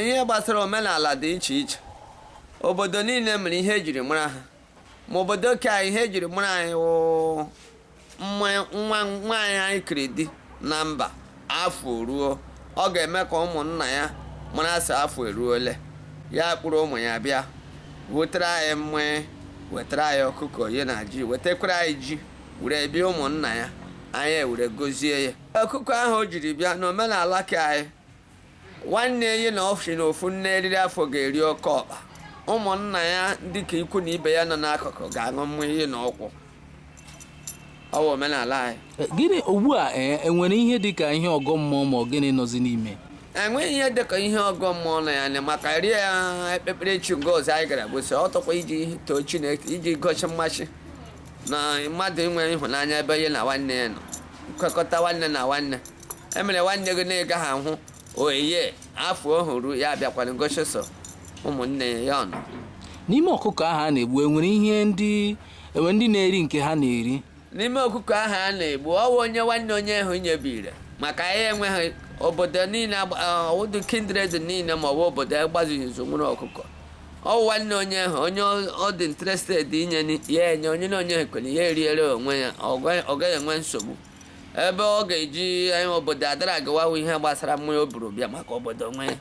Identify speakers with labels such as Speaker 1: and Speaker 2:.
Speaker 1: Ihe gbasara omenala dị iche iche. Obodo niile mere ihe ejiri mara ha. Ma obodo ke anyị, ihe ejiri mara anyị wụ nwa nwaanyị anyị kiri di na mba, afọ ruo, ọ ga-eme ka ụmụnna ya mara sị afọ eruole ya, kpụrụ ụmụ ya bịa wetara anyị mmanya, wetara anyị ọkụkọ ye na ji, wetakwara anyị ji, were bịa ụmụnna ya, anyị ewere gozie ya. Ọkụkọ ahụ o jiri bịa n'omenala ka anyị, nwanne ya na ofi na ofu nne eriri afọ ga-eri oke ọkpa. Ụmụnna ya ndị ka ikwu na ibe ya nọ n'akụkụ ga-aṅụ mmanya na ụkwụ. Ọ bụ omenala anyị.
Speaker 2: Gịnị ugbu a, enwere ihe dịka ihe ọgọ mmụọ ma ọ gịnị nọzi n'ime?
Speaker 1: Enweghị ihe dịka ihe ọgọ mmụọ nọ ya anya, maka rie ya ekpekperechi nke ọzọ anyị gara bụ sị ọtọkwa iji too Chineke, iji gosi mmasị na mmadụ inwe ịhụnanya ebe ya na nwanne ya nọ, nkwekọta nwanne na nwanne. Emere nwanne gị na-ịgaghị ahụ oyiye afọ ohuru ya bịakwana gosi so ụmụnne ya ya ọnọ.
Speaker 2: N'ime ọkụkọ ahụ a na-egbu, enwere ihe ndị enwere ndị na-eri nke ha na-eri?
Speaker 1: N'ime ọkụkọ ahụ a na-egbu, ọwụ onye nwanne onye ahụ nyebire, maka anyị enweghị obodo niile, ọwụdụ kindred niile ma ọ bụ obodo agbazighị nzu nwere ọkụkọ. Ọwụ nwanne onye ahụ, onye ọ dị interested inye ya enye, onye na onye kwere ya eriere onwe ya, ọ gaghị enwe nsogbu. Ebe ọ ga-eji anyị obodo adara agawawu ihe gbasara mmanya o buru bịa maka obodo onwe ya.